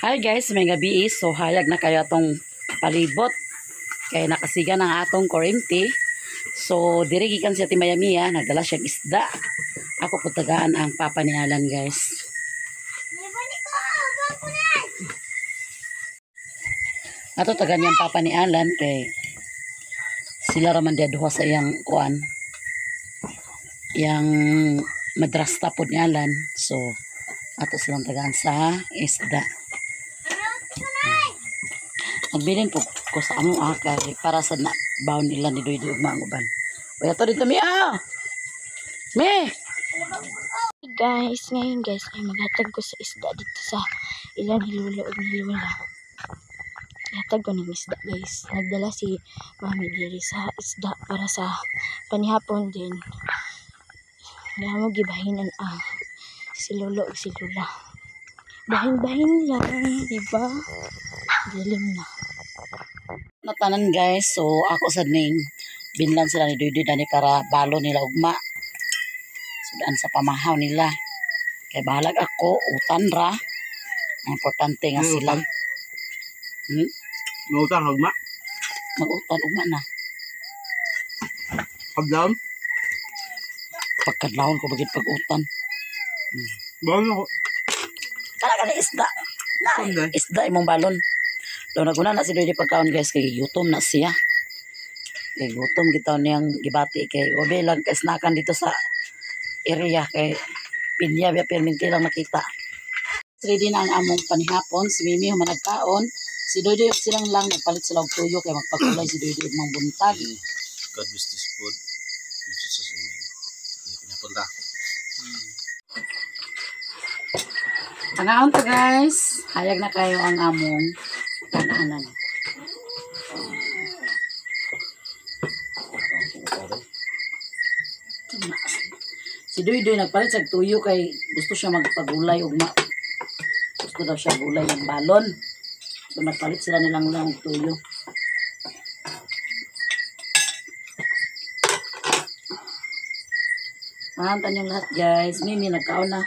Hi guys, may gabi. So hayag na kayo atong palibot. Kay nakasiga na ang atong kuryente. So diri gikan siya ti Mayamiya, nagdala siya isda. Ako po tagaan ang papa ni Alan, guys. Ato tagaan niyang papa ni Alan kay sila raman diya duha sa iyang kuan. Iyang madrasta pod ni Alan. So ato silang tagaan sa isda. Nagbilin po ko sa amo kay para sa na baon nila ni Doy ugma ang uban. Uy, ato dito mi ah. Mi. Guys, ngayon guys ay maghatag ko sa isda dito sa ilan ni Lolo ug ni Lola. Hatag ko ng isda, guys. Nagdala si Mami diri sa isda para sa panihapon din. Nga mo gibahinan ang si Lolo ug si Lola. Bahin-bahin lang, di ba? Dilim na. Natanan guys, so ako sa ning binlan sila ni Doy dani para balo nila ugma. Sudaan sa pamahaw nila. Kay bahalag ako, utan ra. Ang importante nga sila. Mautan ugma? Mag-utan ugma na. Kadlawon? Pagkadlawon ko bagit pag-utan. Balon ako. Talaga na isda. Na, isda imong balon. Daw naguna na si Doy pagkaon guys kay gutom na siya. Kay gutom gitaw niyang gibati kay wabe lang kasnakan dito sa area kay pinya biya perminti lang makita. Ready na ang among panihapon, si Mimi human nagkaon, si Doy silang lang nagpalit sila og tuyo kay magpagulay si Doy og mang buntag. God bless this food. In Jesus' name. Pinapunta. Pangaon to guys. Hayag na kayo ang among kanahanan. Si Doy Doy nagpalit sa tuyo kay gusto siya magpagulay ugma. Gusto daw siya gulay ng balon. So nagpalit sila nilang lang og tuyo. Mahantan yung lahat guys. Mimi nagkaon na.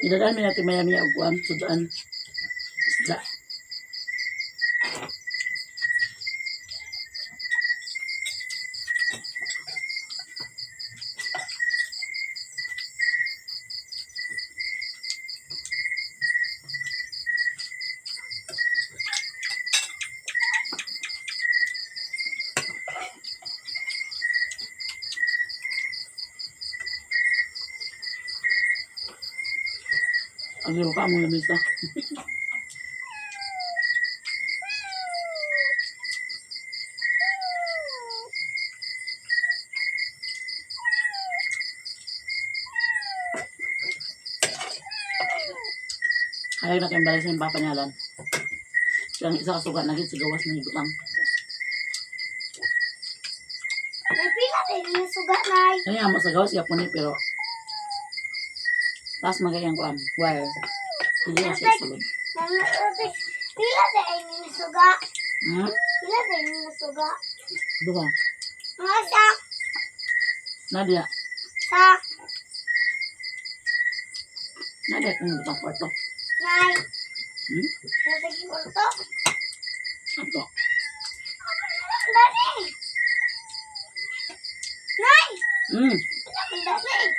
Idadaan mi natin maya-maya og kuan sudaan. Isda. Ang ka mo lamisa. Ayaw na kayong balay sa yung papa niya lang. Siyang isa kasugat na gid sa gawas ng ibutang. May pila din yung sugat na. Kaya mo sa gawas, yapon ni pero taas magayang kuan. Wire. Hindi na siya sulod. Pila din yung suga. Pila din yung suga. Duha. Mga sa. Nadia. Sa. Nadia kung butang kwarto. Nay. Nadia kung kwarto? Ato. Dali. Nay. Dali.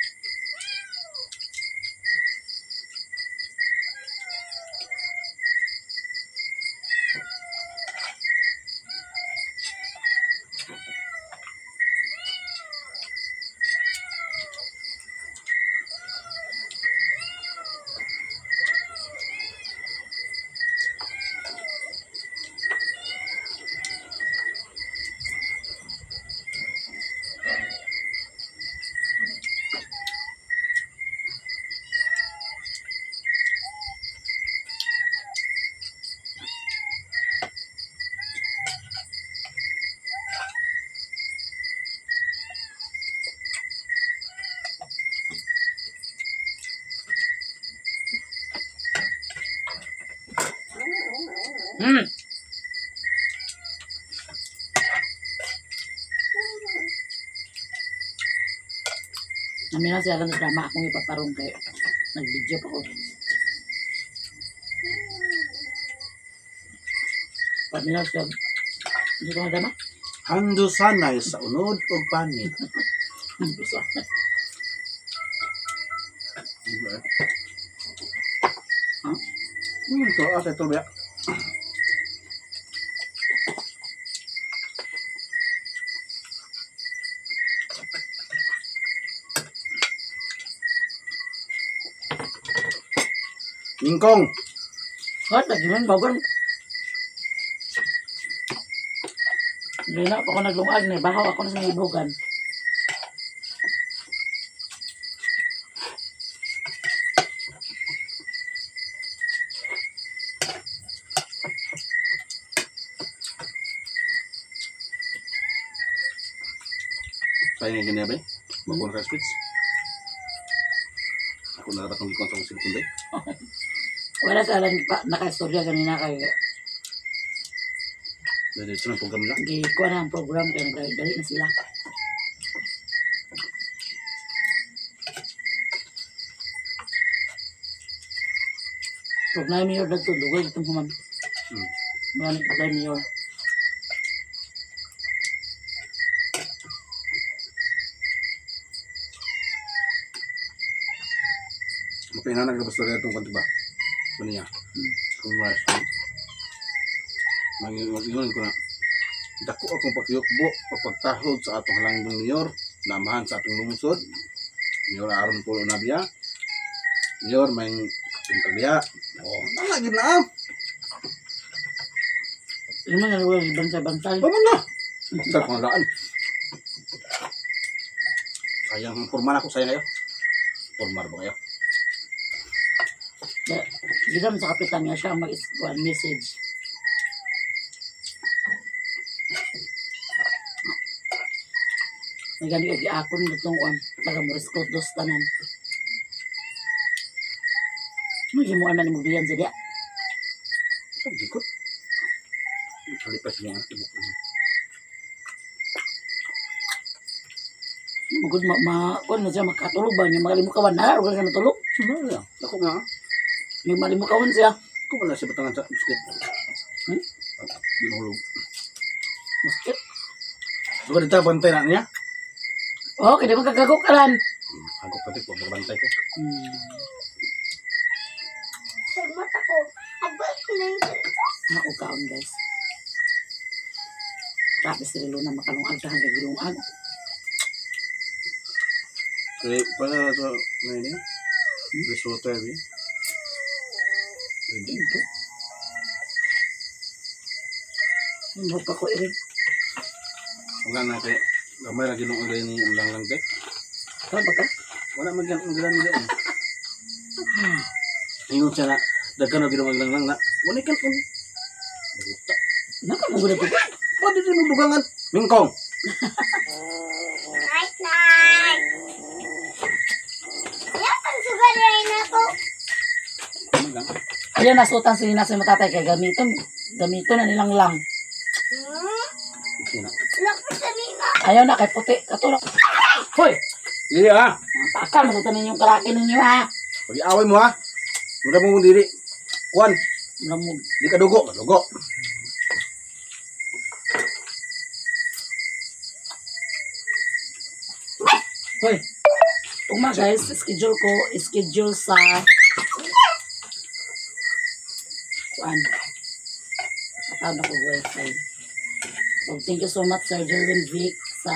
Namin na siya lang sa drama akong ipaparong kay nag-video pa ko. Paminaw siya. Hindi ko na drama? Handusanay sa unod o panit. Gusto. Ito, asa ito ba? Mingkong! What? Lagi man, bagon. Hindi na ako naglungag na. Bahaw ako na sa ibugan. Sayang nga ganyan ba eh? Mabuhan ka speech. Ako na akong gikon sa akong cellphone ba eh? Wala sa alam pa, nakaistorya ganina kay Dahil ito ng program nila. gikuha na ang program kay nagdali na sila. Pag na mayor dagto dugay itong human. Mga nagpagay mayor. Mapinahan naglabas talaga itong kanto ba? Ano niya? Kung mas. Mag-ingon ko na. Dako akong pakiyukbo o pagtahod sa atong halangdong mayor, namahan sa atong lungsod. Mayor Aaron Polo Nabia. Mayor, may punta biya. Oh, nalagid na ah. Yung mga nagawa, bantay-bantay. Tama na. Basta kung laan. Sayang, formal ako, sayang kayo. Formal ba kayo? Gidam sa kapitan nga siya ang mag-iskuan message. May gani og giakon nitong kuan taga Morisco dos tanan. Mo gimuan na ni mo biyan sa diya. Sabi ko. Kalipas mo ang tibok. Magud ma, ma kuan mo siya makatulog ba niya makalimukawan na ro siya matulog. Sumaya. Ako nga. May malimukawan siya. Ako wala siya batangan sa muskit. Binulog. Muskit. Diba dito, bantay na niya? Oh, kaya magkagagok ka lang. Hagok pati ko, magbantay ko. Sagmat ako. Agbat na yung Ako kaon guys. Grabe si Luna makalungag ka hanggang gilungag. Kaya pala sa may niya? Risotto eh. Pwede. Ito. Ano pa ko irin? Wala na kay gamay ra ginoo ni ang lang dek. Tama ba ka? Wala man gyud ang nila. Ingon siya na daghan og ginoo lang lang na. Wala kan un. Buta. Naka mo gud ko. Pwede din mo dugangan. Mingkong. Night night. Ayaw pang sugal rin ako. Ano lang? Ayan nasutan sila sa matatay kay gamiton gamito na nilang lang. Sige na. Lakas sa nina. Ayaw na kay puti katulog. Hoy, Dili ah. pakal masutan ninyo yung kalaki ninyo ha. Pag-iaway mo ha. Mura mo dili. Kuan, Mura mo. di ka dugo, dugo. Hoy. Ugma guys, schedule ko, schedule sa kuan. Patawag ako wifi. So, thank you so much Sir Jerwin Vic sa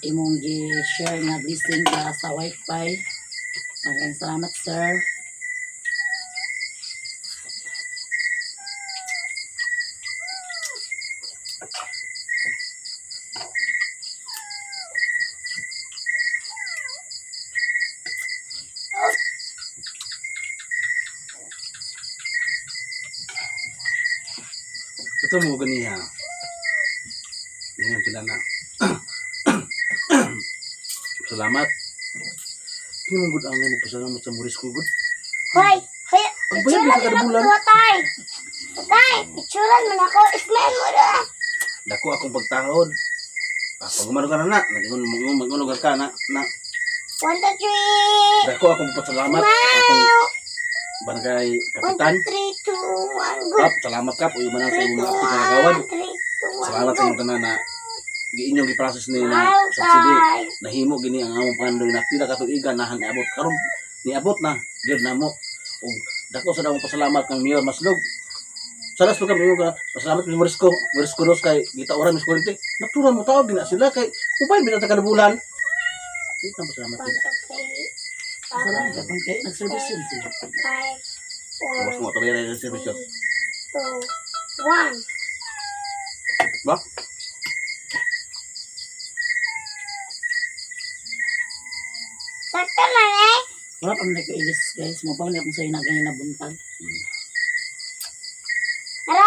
imong gi-share nga blessing ka sa wifi. Maraming salamat sir. Ito mo ganiya. Ngayon sila na. Salamat. Hindi mo good ang magpasalamat sa Morisco good. Hoy, hoy. Ang bayan mo sa Itsura bulan. na tay. Saktan man ako. Smile mo na. Dako akong pagtahod. Pag ka na na, mag-ingon ka na na. 1, 2, 3. Dako akong pasalamat atong barangay kapitan. 1, 2, 3, 2, 1, go. Kap, salamat kap uyo man sa imong mga kagawad. Salamat sa imong tanan na giinyong gi-process ni na subsidy. Nahimo gini ang among pandoy na pila ka tuigan nahan niabot karon niabot na gyud namo. Ug dako sa akong pasalamat kang Mayor Maslog. Salas pa kami ka pasalamat ni Morisco, Morisco dos kay gitauran mis kuryente. Natural mo tawag gina sila kay ubay bitaw ta kada bulan. Di ta pasalamat sila. Salamat ka kay nag-service yun siya. 5, Mas 4, mo tabi ra servisyo. 3, 2, 1. Ba? Sakto man eh. Wala pa man ko ilis guys. Mo pa man akong sa'yo na ganyan na buntag. Hello?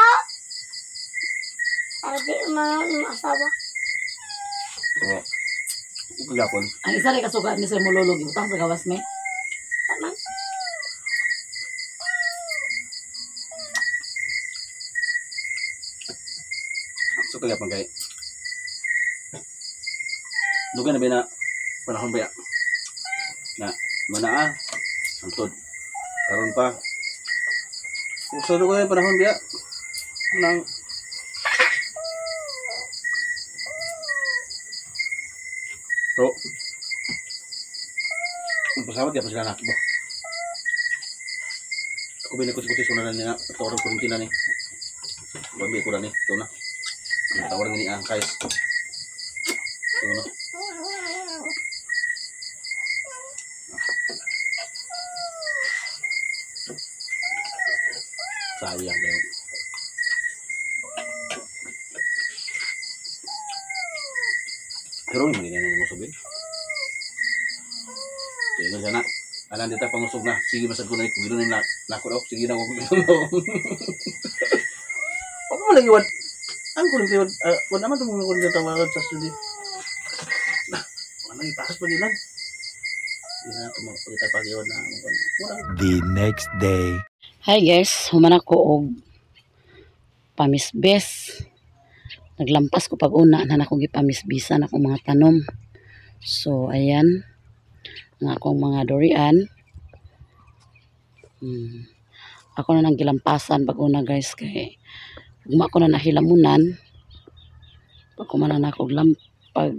Para di mga asawa. Oo. Kagapon. Ang isa rin kasugat ni Sir Mololo, gibutang sa gawas me. Tama? So kagapon kay. Dugan na ba na panahon ba ya? Na manaa antod. Karon pa. So dugan na panahon ba ya? Nang Bro. Ang pasawat ya pa sila nakbo. Ako binikuti-kuti sunan na nila. Tawaran ko rin ni. Babi ko na ni. Ito na. Tawaran ni ang kais. Ito na. Sayang kayo. Pero may mga mo sabihin. Sige na. Alam dito pangusog na. Sige masad ko na kung gano'n na nako daw. Sige na kung gano'n. Ako mo lagi wad. Ang kuling wad. Wad naman itong mga kuling tawag sa studio. Ano ipakas pa nila. Hindi na ito magpakita pag-iwan na. The next day. Hi guys, human ako og pamisbes. Naglampas ko pag una na akong gipamisbisan akong mga tanom. So ayan ang akong mga durian. Ako na nang gilampasan pag una guys kay ugma ko na nahilamunan. Pag kumana na ako pag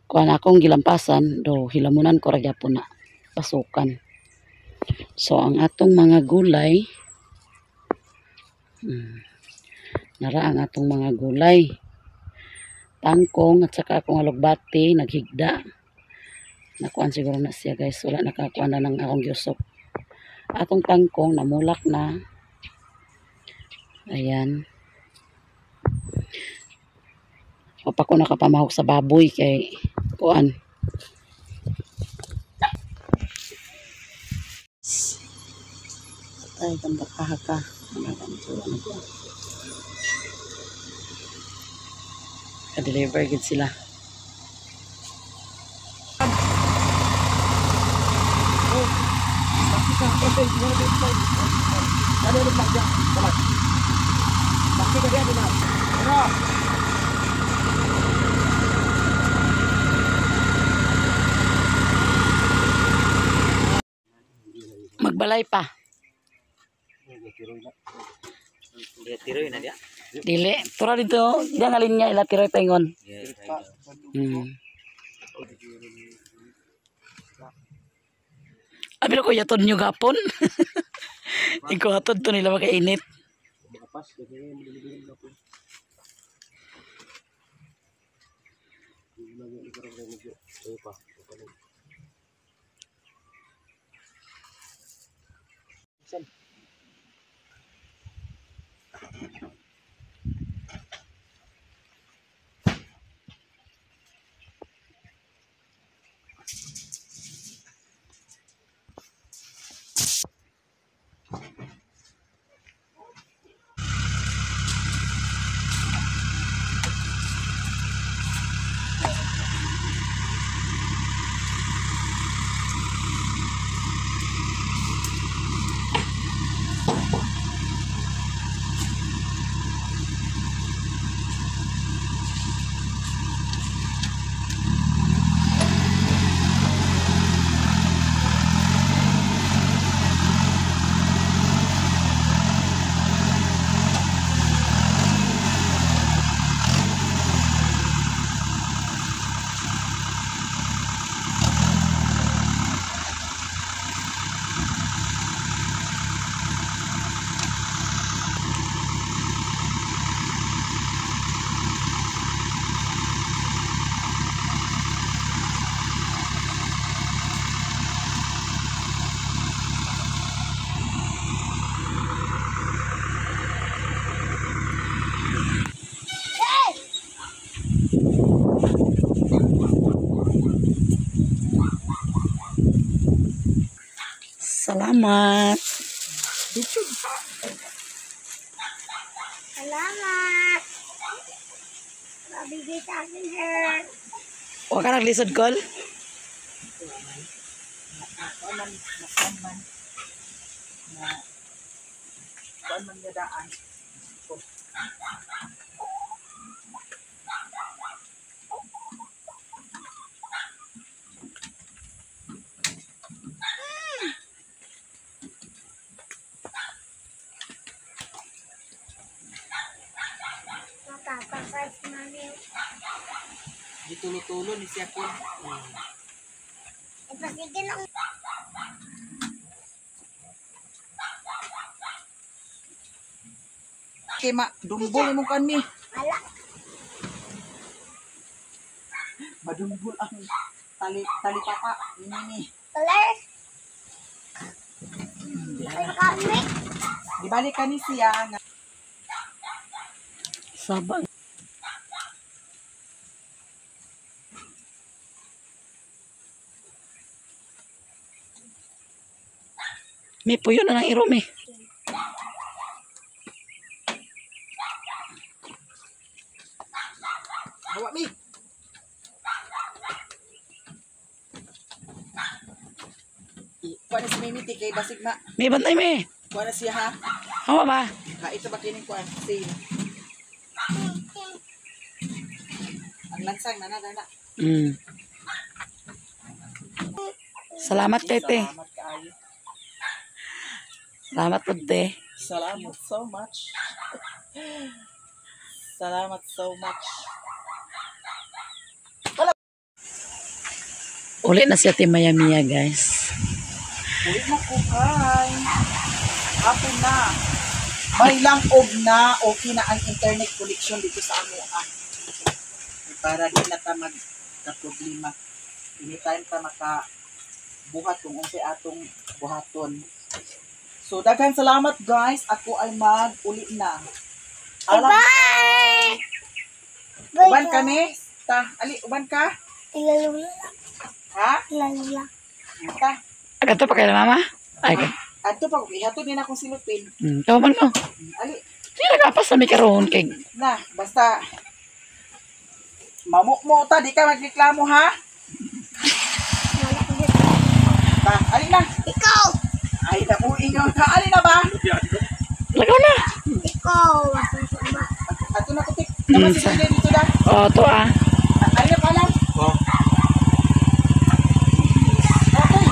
kuan akong gilampasan do hilamunan ko ra gyapon na pasukan. So ang atong mga gulay, nara ang atong mga gulay, tangkong at saka akong alugbati naghigda. Nakuan siguro na siya guys, wala nakakuan na ng akong giusok. Atong tangkong namulak na. Ayan. O pa ko nakapamahok sa baboy kay kuan. Ay, tambaka ka. Ka-deliver gid sila. Magbalay pa. Dili, tura dito, diyan nga linya ila tiroy pengon. Abi ko yaton nyo gapon. Ikaw hatod to nila makainit. Salamat. Salamat. Mabigay sa akin, her. Huwag ka naglisod, Col. Kuan man nga daan. Matapasay si mami. Gitulo-tulo ni siya kun. Ipasigin ang Kay ma dumbol imong kan mi. Wala. Madumbol ang tali tali papa ini ni. Color. Ay, kami. Di balik ka ni siya nga Saba. May puyo na ng iro, may. hawa mi. Kuan na si Mimi ti kay basig ma. May bantay, may. Kuan na siya ha. Hawa ba? Ha ito ba kining kuan? Sin. Ang lansang na na na. Mm. Salamat kay te. Salamat kaayo. Salamat po, te. Salamat so much. Salamat so much. Uli na siya ti Maya Mia, guys. Ulit na ko kay. Hapon na. May lang og na okay na ang internet connection dito sa amo ah. Para di na ta mag ka problema. Anytime ta maka buhat kung unsay atong buhaton. So daghan salamat guys. Ako ay mag-uli na. Alam, Bye! Bye, uban kami. Ta, ali uban ka? Ilalula. Ha? Ilalula. Ta. Agad pa kay mama? Ay, ka. Adto pa ko ihatod ni na akong silupin. Kawa man mo. Ali Sige, nagapas na may karoon kay na basta mamukmo ta di ka magreklamo ha. Ta, ali na. Ikaw! Ay na mo ingaw ka. Ali na ba? Lagaw na. Ikaw! Masasama. Adto na kutik. Naman si Julia dito da. Oh, to ah. Ali na pala. Oh. Okay.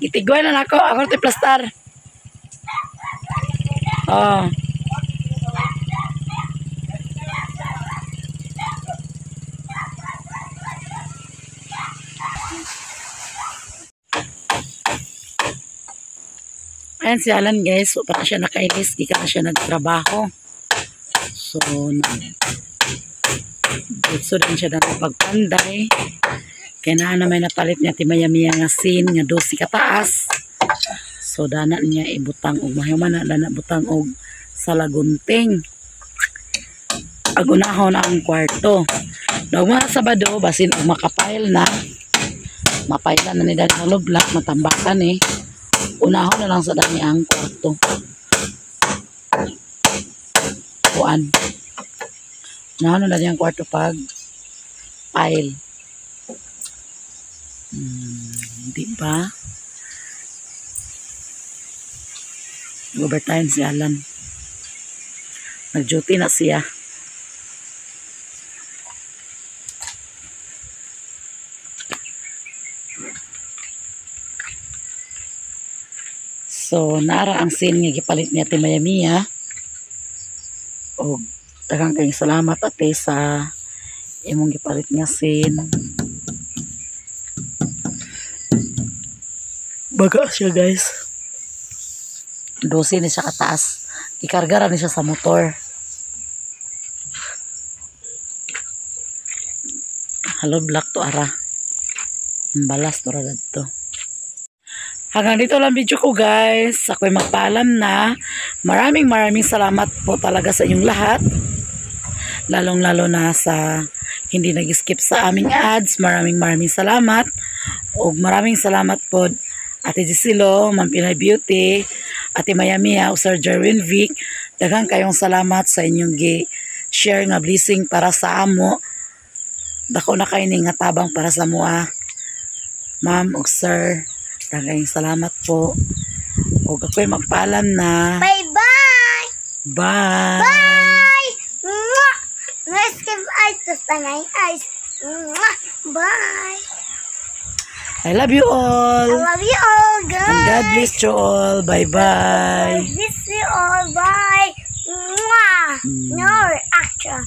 Gitigwan na nako. Ako ti plastar. Oh. Ayan si Alan guys, so, para siya nakailis, di ka na siya nagtrabaho. So, so din siya na pagpanday. Kaya na may napalit niya ti Maya Mia nga sin nga 12 kataas. So dana niya ibutang og mahiman na dana butang og salagunting. Agunahon ang kwarto. Daw mga Sabado basin og makapile na. Mapailan na ni dani sa lubla, matambakan eh. Unahon na lang sa dani ang kwarto. Kuan. Unahon na dani ang kwarto pag pile. Di ba? Overtime si Alan. Nag-duty na siya. So, naara ang scene nga gipalit niya ti Maya Mia. Og daghang kayong salamat ate sa imong gipalit nga scene. Baga siya guys. 12 ni siya kataas. Ikarga ra ni siya sa motor. Hollow block to ara. Ang balas to ra dadto. Hanggang dito lang video ko guys. Ako'y magpaalam na. Maraming maraming salamat po talaga sa inyong lahat. Lalong-lalo na sa hindi nag-skip sa aming ads. Maraming maraming salamat. Ug maraming salamat po Ate Gisilo, Ma'am Pinay Beauty, Ate Mayamia, ug Sir Jerwin Vic. Daghang kayong salamat sa inyong gi-share nga blessing para sa amo. Dako na kayo ni nga tabang para sa mua. Ma'am ug sir, daghang salamat po. Ug ako'y magpaalam na. Bye-bye! Bye! Bye! Mwah! No skip eyes, basta na yung eyes. Mwah! Bye! I love you I all. love you all, guys. And God bless you all. Bye-bye. God bless you all. Bye. Mwah! No reaction.